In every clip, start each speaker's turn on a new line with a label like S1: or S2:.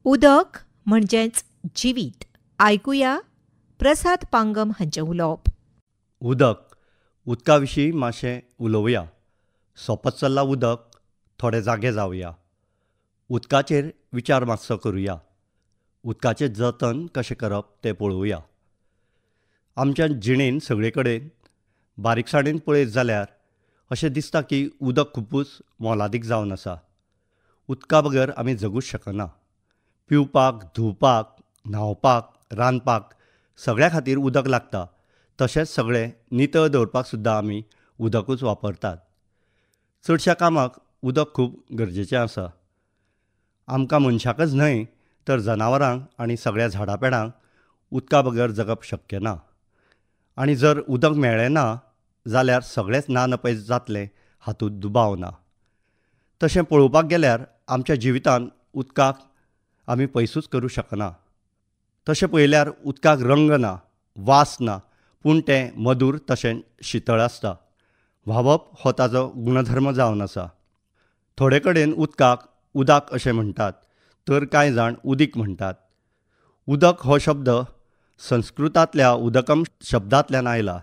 S1: उदक म्हणजेच जिवीत. आयकुया प्रसाद पांगम हांचें उलोवप.
S2: उदक, उदका विशीं मातशें उलोवया. सोंपत चल्लां उदक, थोडे जागे जावया. उदकाचेर विचार मातसो करुया. उदकाचें जतन कशें करप तें पळोवया. आमच्या जिणेंत सगळे कडेन बारीकसाणेन पळयत जाल्यार अशें दिसता की उदक खुबूच मोलादीक जावन आसा. उदका बगर आमी जगूच शकना. पिवपाक, धुवपाक, न्हांवपाक, रांदपाक सगळ्या खातीर उदक लागता. तशेंच सगळें नितळ दवरपाक सुद्दां आमी उदकूच वापरतात. चडश्या कामाक उदक खूब गरजेचें आसा. आमकां मनशाकच न्हय तर जनावरांक आनी सगळ्या झाडां पेडांक उदका बगर जगप शक्य ना. आनी जर उदक मेळ्ळें ना जाल्यार सगळेंच ना नपयत जातलें हातूंत दुबाव ना. तशें पळोवपाक गेल्यार आमच्या जिवितांत उदकाक आमी पयसूच करूं शकना. तशें पळयल्यार उदकाक रंग ना, वास ना, पूण तें मधूर तशें शितळ आसता. व्हांवप हो ताजो गुणधर्म जावन आसा. थोडे कडेन उदकाक उदाक अशें म्हणटात तर कांय जाण उदीक म्हणटात. उदक हो शब्द संस्कृतांतल्या उदकम शब्दांतल्यान आयला.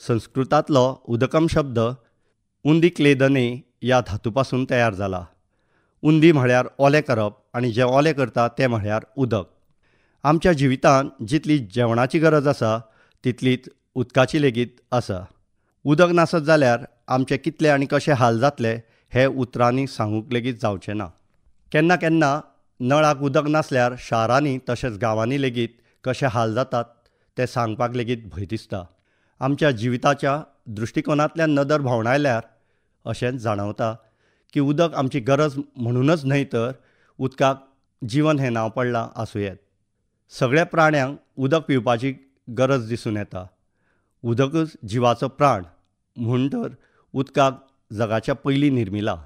S2: संस्कृतांतलो उदकम शब्द उंदीक्लेदने ह्या धातू पासून तयार जाला. उंदी म्हळ्यार ओलें करप आनी जें ओलें करता तें म्हळ्यार उदक. आमच्या जिवितांत जितली जेवणाची गरज आसा तितलीच उदकाची लेगीत आसा. उदक नासत जाल्यार आमचे कितले आनी कशे हाल जातले हे उतरांनी सांगूंक लेगीत जावचें ना. केन्ना केन्ना नळाक उदक नासल्यार शारांनी तशेंच गांवांनी लेगीत कशे हाल जातात ते सांगपाक लेगीत भंय दिसता. आमच्या जिविताच्या दृश्टिकोनांतल्यान नदर भोंवडायल्यार अशेंच जाणवता की उदक आमची गरज म्हणूनच न्हय तर उदकाक जिवन हें नांव पडलां आसूं येत. सगळ्या प्राण्यांक उदक पिवपाची गरज दिसून येता. उदकच जिवाचो प्राण म्हूण तर उदकाक जगाच्या पयलीं निर्मिला.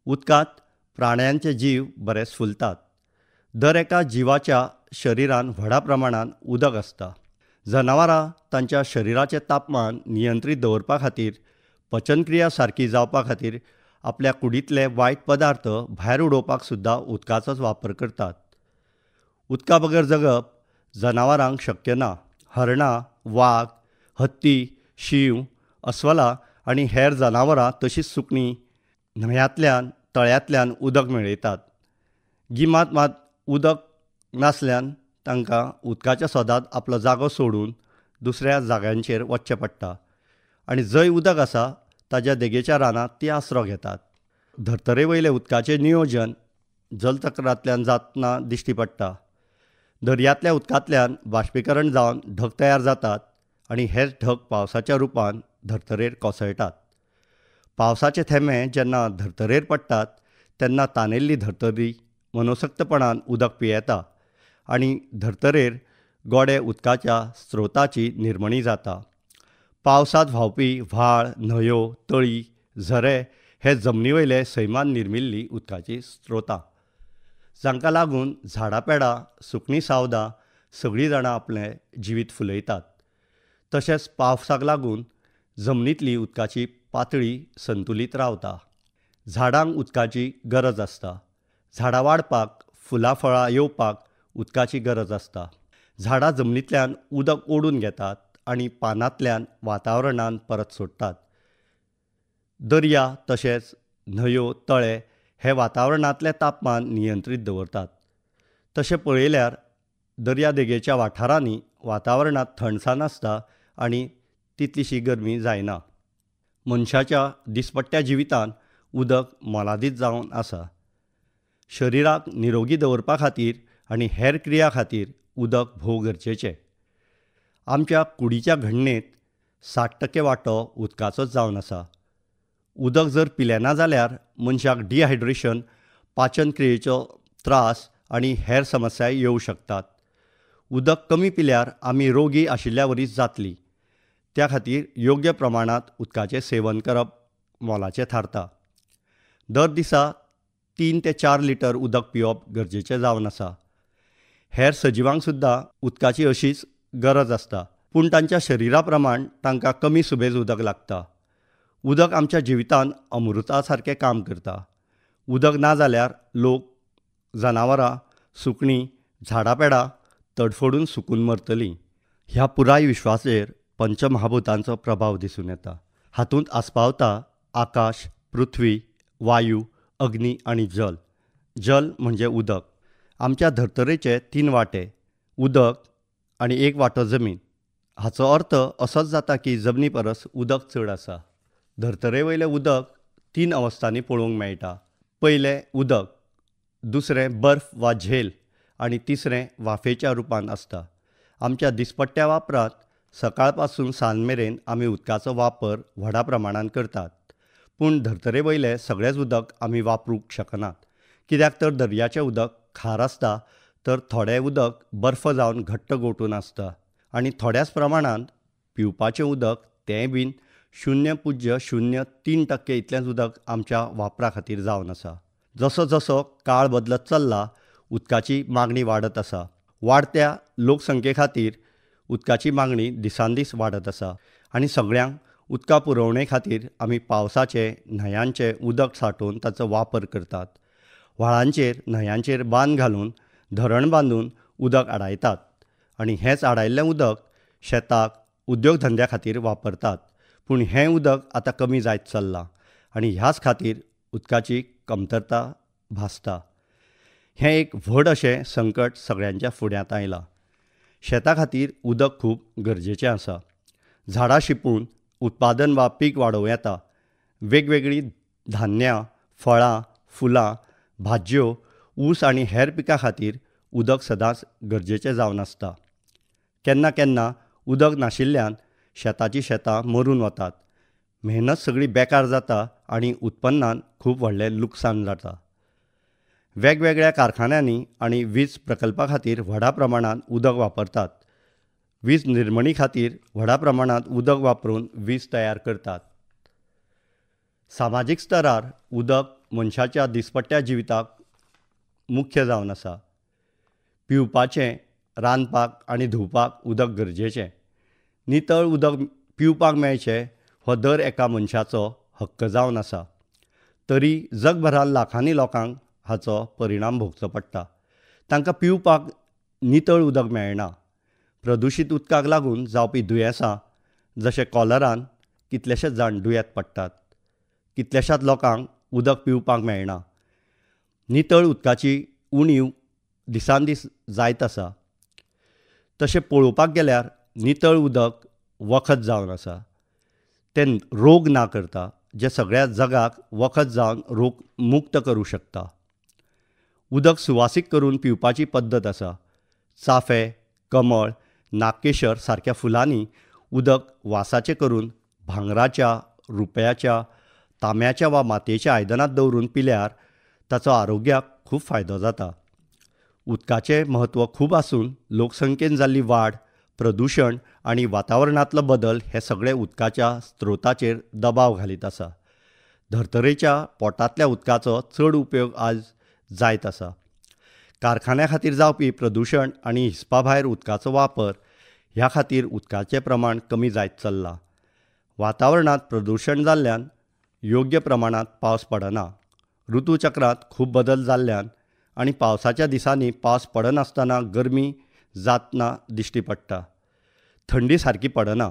S2: उदकांत प्राण्यांचे जीव बरेच फुलतात. दर एका जिवाच्या शरिरान व्हडा प्रमाणान उदक आसता. जनावरां तांच्या शरिराचें तापमान नियंत्रीत दवरपा खातीर, पचनक्रिया सारकी जावपा खातीर आपल्या कुडींतले वायट पदार्थ भायर उडोवपाक सुद्दां उदकाचोच वापर करतात. उदका बगर जगप जनावरांक शक्य ना. हरणां, वाग, हत्ती, शींव, अस्वलां आनी हेर जनावरां तशींच सुकणीं न्हंयांतल्यान, तळ्यांतल्यान उदक मेळयतात. गिमांत मात उदक नासल्यान तांकां उदकाच्या सोदांत आपलो जागो सोडून दुसऱ्या जाग्यांचेर वचचें पडटा आनी जंय उदक आसा ताज्या देगेच्या रानांत ती आसरो घेतात. धर्तरे वयलें उदकाचें नियोजन जलचक्रांतल्यान जातना दिश्टी पडटा. दर्यांतल्या उदकांतल्यान बाश्पीकरण जावन ढग तयार जातात आनी हेच ढग पावसाच्या रुपान धर्तरेर कोसळटात. पावसाचे थेंबे जेन्ना धर्तरेर पडटात तेन्ना तानेल्ली धर्तरी मनोसक्तपणान उदक पियेता आनी धर्तरेर गोडे उदकाच्या स्रोताची निर्मणी जाता. पावसांत व्हांवपी व्हाळ, न्हंयो, तळी, झरे हे जमनी वयले सैमान निर्मिल्ली उदकाची स्रोतां, जांकां लागून झाडां पेडां, सुकणीं सावदां सगळीं जाणां आपलें जिवीत फुलयतात. तशेंच पावसाक लागून जमनींतली उदकाची पातळी संतुलीत रावता. झाडांक उदकाची गरज आसता. झाडां वाडपाक, फुलां फळां येवपाक उदकाची गरज आसता. झाडां जमनींतल्यान उदक ओडून घेतात आनी पानांतल्यान वातावरणान परत सोडटात. दर्या तशेंच न्हंयो, तळे हे वातावरणांतलें तापमान नियंत्रीत दवरतात. तशें पळयल्यार दर्या देगेच्या वाठारांनी वातावरणांत थंडसाण आसता आनी तितलीशी गरमी जायना. मनशाच्या दिसपट्ट्या जिवितांत उदक मोलादीक जावन आसा. शरिराक निरोगी दवरपा खातीर आनी हेर क्रिया खातीर उदक भोव गरजेचें. आमच्या कुडीच्या घडणेंत 60% वांटो उदकाचोच जावन आसा. उदक जर पिलें ना जाल्यार मनशाक डिहायड्रेशन, पाचन क्रियेचो त्रास आनी हेर समस्या येवं शकतात. उदक कमी पिल्यार आमी रोगी आशिल्ल्या वरीच जातली. त्या खातीर योग्य प्रमाणांत उदकाचें सेवन करप मोलाचें थारता. दर दिसा 3 ते 4 लिटर उदक पिवप गरजेचें जावन आसा. हेर सजिवांक सुद्दां उदकाची अशीच गरज आसता, पूण तांच्या शरिरा प्रमाण तांकां कमी सुबेज उदक लागता. उदक आमच्या जिवितांत अमृता सारकें काम करता. उदक ना जाल्यार लोक, जनावरां सुकणीं, झाडां पेडां तडफडून सुकून मरतलीं. ह्या पुराय विश्वाचेर पंचमहाभूतांचो प्रभाव दिसून येता. हातूंत आस्पावता आकाश, पृथ्वी, वायू, अग्नी आनी जल. जल म्हणजे उदक. आमच्या धर्तरेचे 3 वांटे, उदक आनी 1 वांटो जमीन. हाचो अर्थ असोच जाता की जमनी परस उदक चड आसा. धर्तरे वयलें उदक 3 अवस्थांनी पळोवंक मेळटा. पयलें उदक, दुसरें बर्फ वा झेल आनी तिसरें वाफेच्या रुपान आसता. आमच्या दिसपट्ट्या वापरांत सकाळ पासून सांज मेरेन आमी उदकाचो वापर व्हडा प्रमाणान करतात. पूण धर्तरे वयलें सगळेंच उदक आमी वापरूंक शकनात, कित्याक तर दर्याचें उदक खार आसता, तर थोडें उदक बर्फ जावन घट्ट गोठून आसता आनी थोड्याच प्रमाणांत पिवपाचें उदक तें बीन 0.03% इतलेंच उदक आमच्या वापरा खातीर जावन आसा. जसो जसो काळ बदलत चल्ला उदकाची मागणी वाडत आसा. वाडत्या लोकसंख्ये खातीर उदकाची मागणी दिसान दीस वाडत आसा आनी सगळ्यांक उदका पुरवणे खातीर आमी पावसाचें, न्हंयांचें उदक सांठोवन ताचो वापर करतात. व्हाळांचेर, न्हंयांचेर बांद घालून, धरण बांदून उदक आडायतात आनी हेंच आडायल्लें उदक शेताक, उद्योगधंद्या खातीर वापरतात. पूण हें उदक आतां कमी जायत चल्लां आनी ह्याच खातीर उदकाची कमतरता भासता. हें एक व्हड अशें संकट सगळ्यांच्या फुड्यांत आयलां. शेता खातीर उदक खूब गरजेचें आसा. झाडां शिंपून उत्पादन वा पीक वाडोवं येता. वेगवेगळीं धान्यां, फळां, फुलां, भाजयो, ऊस आनी हेर पिकां खातीर उदक सदांच गरजेचें जावन आसता. केन्ना केन्ना उदक नाशिल्ल्यान शेताचीं शेतां मरून वतात. मेहनत सगळी बेकार जाता आनी उत्पन्नान खूब व्हडलें लुकसाण जाता. वेगवेगळ्या कारखान्यांनी आनी वीज प्रकल्पा खातीर व्हडा प्रमाणांत उदक वापरतात. वीज निर्मणी खातीर व्हडा प्रमाणांत उदक वापरून वीज तयार करतात. सामाजीक स्तरार उदक मनशाच्या दिसपट्ट्या जिविताक मुख्य जावन आसा. पिवपाचें, रांदपाक आनी धुवपाक उदक गरजेचें. नितळ उदक पिवपाक मेळचें हो दर एका मनशाचो हक्क जावन आसा. तरी जगभरांत लाखांनी लोकांक हाचो परिणाम भोगचो पडटा. तांकां पिवपाक नितळ उदक मेळना. प्रदुशीत उदकाक लागून जावपी दुयेंसां जशें कॉलरान कितलेशेच जाण दुयेंत पडटात. कितल्याशाच लोकांक उदक पिवपाक मेळना. नितळ उदकाची उणीव दिसान दीस जायत आसा. तशें पळोवपाक गेल्यार नितळ उदक वखद जावन आसा. तें रोग ना करता, जे सगळ्या जगाक वखद जावन रोग मुक्त करूं शकता. उदक सुवासीक करून पिवपाची पद्दत आसा. चाफे, कमळ, नागकेशर सारक्या फुलांनी उदक वासाचें करून भांगराच्या, रुपयाच्या, तांब्याच्या वा मातयेच्या आयदनांत दवरून पिल्यार ताचो आरोग्याक खूब फायदो जाता. उदकाचें म्हत्व खूब आसून लोकसंख्येन जाल्ली वाड, प्रदुशण आनी वातावरणांतलो बदल हे सगळे उदकाच्या स्त्रोताचेर दबाव घालीत आसा. धर्तरेच्या पोटांतल्या उदकाचो चड उपयोग आज जायत आसा. कारखान्या खातीर जावपी प्रदुशण आनी हिसपा भायर उदकाचो वापर ह्या खातीर उदकाचें प्रमाण कमी जायत चल्लां. वातावरणांत प्रदुशण जाल्ल्यान योग्य प्रमाणांत पावस पडना. ऋतुचक्रांत खूब बदल जाल्ल्यान आनी पावसाच्या दिसांनी पावस पडनासतना गरमी जातना दिश्टी पडटा. थंडी सारकी पडना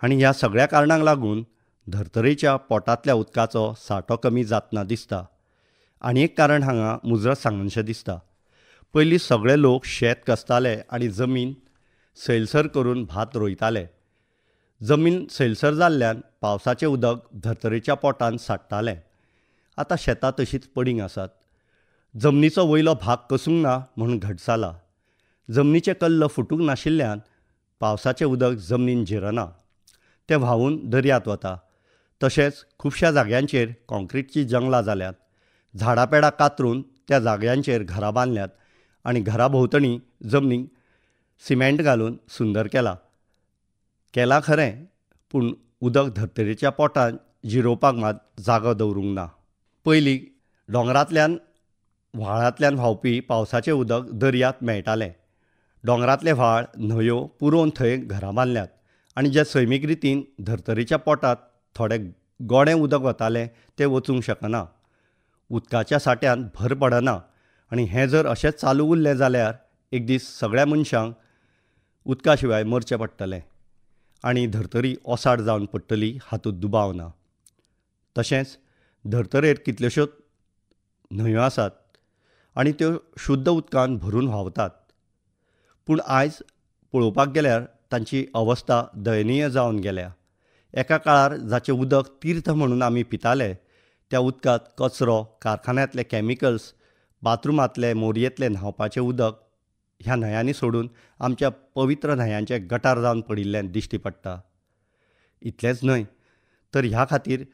S2: आनी ह्या सगळ्या कारणांक लागून धर्तरेच्या पोटांतल्या उदकाचो सांठो कमी जातना दिसता. आनी एक कारण हांगा मुजरत सांगनशें दिसता. पयलीं सगळे लोक शेत कसताले आनी जमीन सैलसर करून भात रोयताले. जमीन सैलसर जाल्ल्यान पावसाचें उदक धर्तरेच्या पोटांत साठतालें. आतां शेतां तशींच पडींग आसात. जमनीचो वयलो भाग कसूंक ना म्हूण घट जाला. जमनीचें कल्ल फुटूंक नाशिल्ल्यान पावसाचें उदक जमनीन जिरना, तें व्हांवून दर्यांत वता. तशेंच खुबश्या जाग्यांचेर कॉन्क्रिटचीं जंगलां जाल्यांत. झाडां पेडां कातरून त्या जाग्यांचेर घरां बांदल्यांत आनी घरा भोंवतणी जमनीक सिमेंट घालून सुंदर केलां. केलां खरें, पूण उदक धर्तरेच्या पोटांत जिरोवपाक मात जागो दवरूंक ना. पयलीं दोंगरांतल्यान, व्हाळांतल्यान व्हांवपी पावसाचें उदक दर्यांत मेळटालें. दोंगरांतले व्हाळ, न्हंयो पुरोवन थंय घरां बांदल्यांत आनी जे सैमीक रितीन धर्तरेच्या पोटांत थोडें गोडें उदक वतालें तें वचूंक शकना. उदकाच्या सांठ्यांत भर पडना आनी हें जर अशेंच चालू उरलें जाल्यार एक दीस सगळ्या मनशांक उदका शिवाय मरचें पडटलें आनी धर्तरी ओसाड जावन पडटली हातूंत दुबाव ना. तशेंच धर्तरेर कितल्योश्योच न्हंयो आसात आनी त्यो शुद्ध उदकान भरून व्हांवतात, पूण आयज पळोवपाक गेल्यार तांची अवस्था दयनीय जावन गेल्या. एका काळार जाचें उदक तीर्थ म्हणून आमी पिताले त्या उदकांत कचरो, कारखान्यांतले कॅमिकल्स, बाथरुमांतले, मोरयेंतलें न्हांवपाचें उदक ह्या न्हंयांनी सोडून आमच्या पवित्र न्हंयांचें गटार जावन पडिल्लें दिश्टी पडटा. इतलेंच न्हय तर ह्या खातीर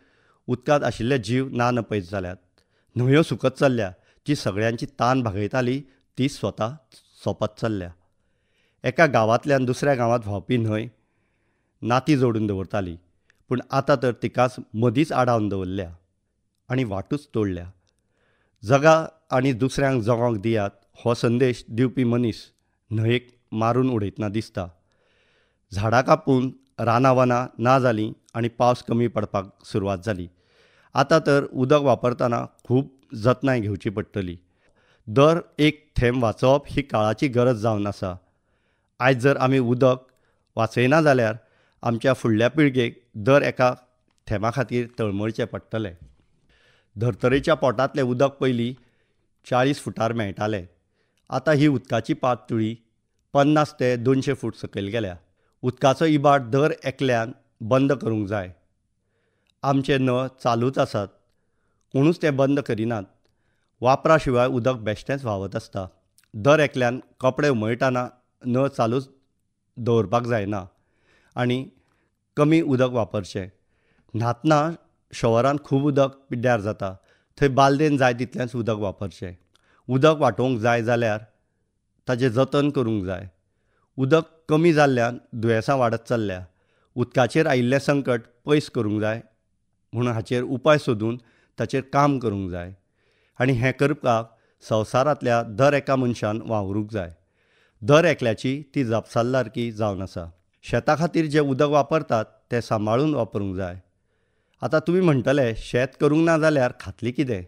S2: उदकांत आशिल्ले जीव ना नपयत जाल्यात. न्हंयो सुकत चल्ल्या, जी सगळ्यांची तान भागयताली ती स्वता सोंपत चल्ल्या. एका गांवांतल्यान दुसऱ्या गांवांत व्हांवपी न्हंय नाती जोडून दवरताली, पूण आतां तर तिकाच मदींच आडावन दवरल्या आनी वाटूच तोडल्या. जगा आनी दुसऱ्यांक जगोंक दियात हो संदेश दिवपी मनीस न्हंयेक मारून उडयतना दिसता. झाडां कापून रानां वनां ना जालीं आनी पावस कमी पडपाक सुरवात जाली. आतां तर उदक वापरतना खूब जतनाय घेवची पडटली. दर एक थेंब वाचोवप ही काळाची गरज जावन आसा. आयज जर आमी उदक वाचयना जाल्यार आमच्या फुडल्या पिळगेक दर एका थेंबा खातीर तळमळचें पडटलें. धर्तरेच्या पोटांतलें उदक पयलीं 40 फुटार मेळटालें, आतां ही उदकाची पातळी 50 ते 200 फूट सकयल गेल्या. उदकाचो इबाड दर एकल्यान बंद करूंक जाय. आमचे नळ चालूच आसात, कोणूच ते बंद करिनात. वापरा शिवाय उदक बेश्टेंच व्हांवत आसता. दर एकल्यान कपडे उमळटना नळ चालूच दवरपाक जायना आनी कमी उदक वापरचें. न्हातना शॉवरान खूब उदक पिड्ड्यार जाता, थंय बालदेन जाय तितलेंच उदक वापरचें. उदक वाटोवंक जाय जाल्यार ताचें जतन करूंक जाय. उदक कमी जाल्ल्यान दुयेंसां वाडत चल्ल्या. उदकाचेर आयिल्लें संकट पयस करूंक जाय म्हणून हाचेर उपाय सोदून ताचेर काम करूंक जाय आनी हें करपाक संवसारांतल्या दर एका मनशान वावरूंक जाय. दर एकल्याची ती जापसालदारकी जावन आसा. शेता खातीर जें उदक वापरतात तें सांबाळून वापरूंक जाय. आतां तुमी म्हणटले शेत करूंक ना जाल्यार खातली कितें,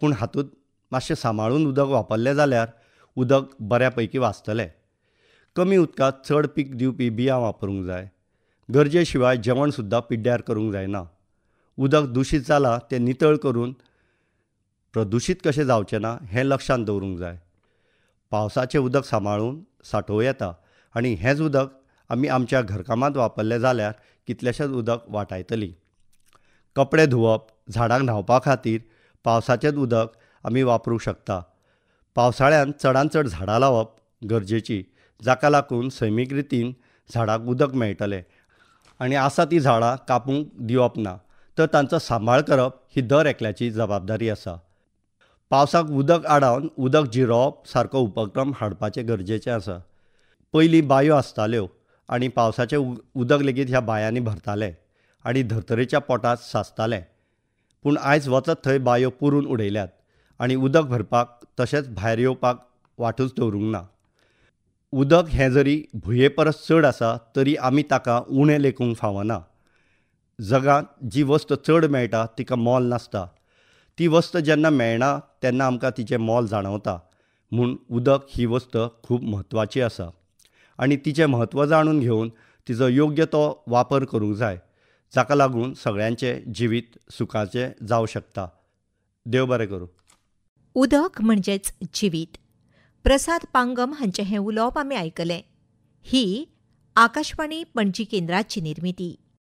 S2: पूण हातूंत मातशें सांबाळून उदक वापरलें जाल्यार उदक बऱ्या पैकी वाचतलें. कमी उदकांत चड पीक दिवपी बियां वापरूंक जाय. गरजे शिवाय जेवण सुद्दां पिड्ड्यार करूंक जायना. उदक दुशीत जालां तें नितळ करून प्रदुशीत कशें जावचें ना हें लक्षांत दवरूंक जाय. पावसाचें उदक सांबाळून सांठोवं येता आनी हेंच उदक आमी आमच्या घरकामांत वापरलें जाल्यार कितलेशेंच उदक वाटायतलीं. कपडे धुवप, झाडांक न्हांवपा खातीर पावसाचेंच उदक आमी वापरूंक शकता. पावसाळ्यांत चडांत चड झाडां लावप गरजेची, जाका लागून सैमीक रितीन झाडांक उदक मेळटलें आनी आसा ती झाडां कापूंक दिवप ना तर तांचो सांबाळ करप ही दर एकल्याची जबाबदारी आसा. पावसाक उदक आडावन उदक जिरोवप सारको उपक्रम हाडपाचें गरजेचें आसा. पयलीं बांयो आसताल्यो आनी पावसाचें उदक लेगीत ह्या बांयांनी भरताले आनी धर्तरेच्या पोटांत सांचतालें, पूण आयज वचत थंय बांयो पुरून उडयल्यात आनी उदक भरपाक तशेंच भायर येवपाक वाटूच दवरूंक ना. उदक हें जरी भुंये परस चड आसा तरी आमी ताका उणें लेखूंक फावना. जगांत जी वस्त चड मेळटा तिका मोल नासता. ती वस्त जेन्ना मेळना तेन्ना आमकां तिचें मोल जाणवता. म्हूण उदक ही वस्त खूब म्हत्वाची आसा आनी तिचें म्हत्व जाणून घेवन तिचो योग्य तो वापर करूंक जाय, जाका लागून सगळ्यांचें जिवीत सुखाचें जावं शकता. देव बरें करूं.
S1: उदक म्हणजेच जिवीत. प्रसाद पांगम हांचें हें उलोवप आमी आयकलें. ही आकाशवाणी पणजी केंद्राची निर्मिती.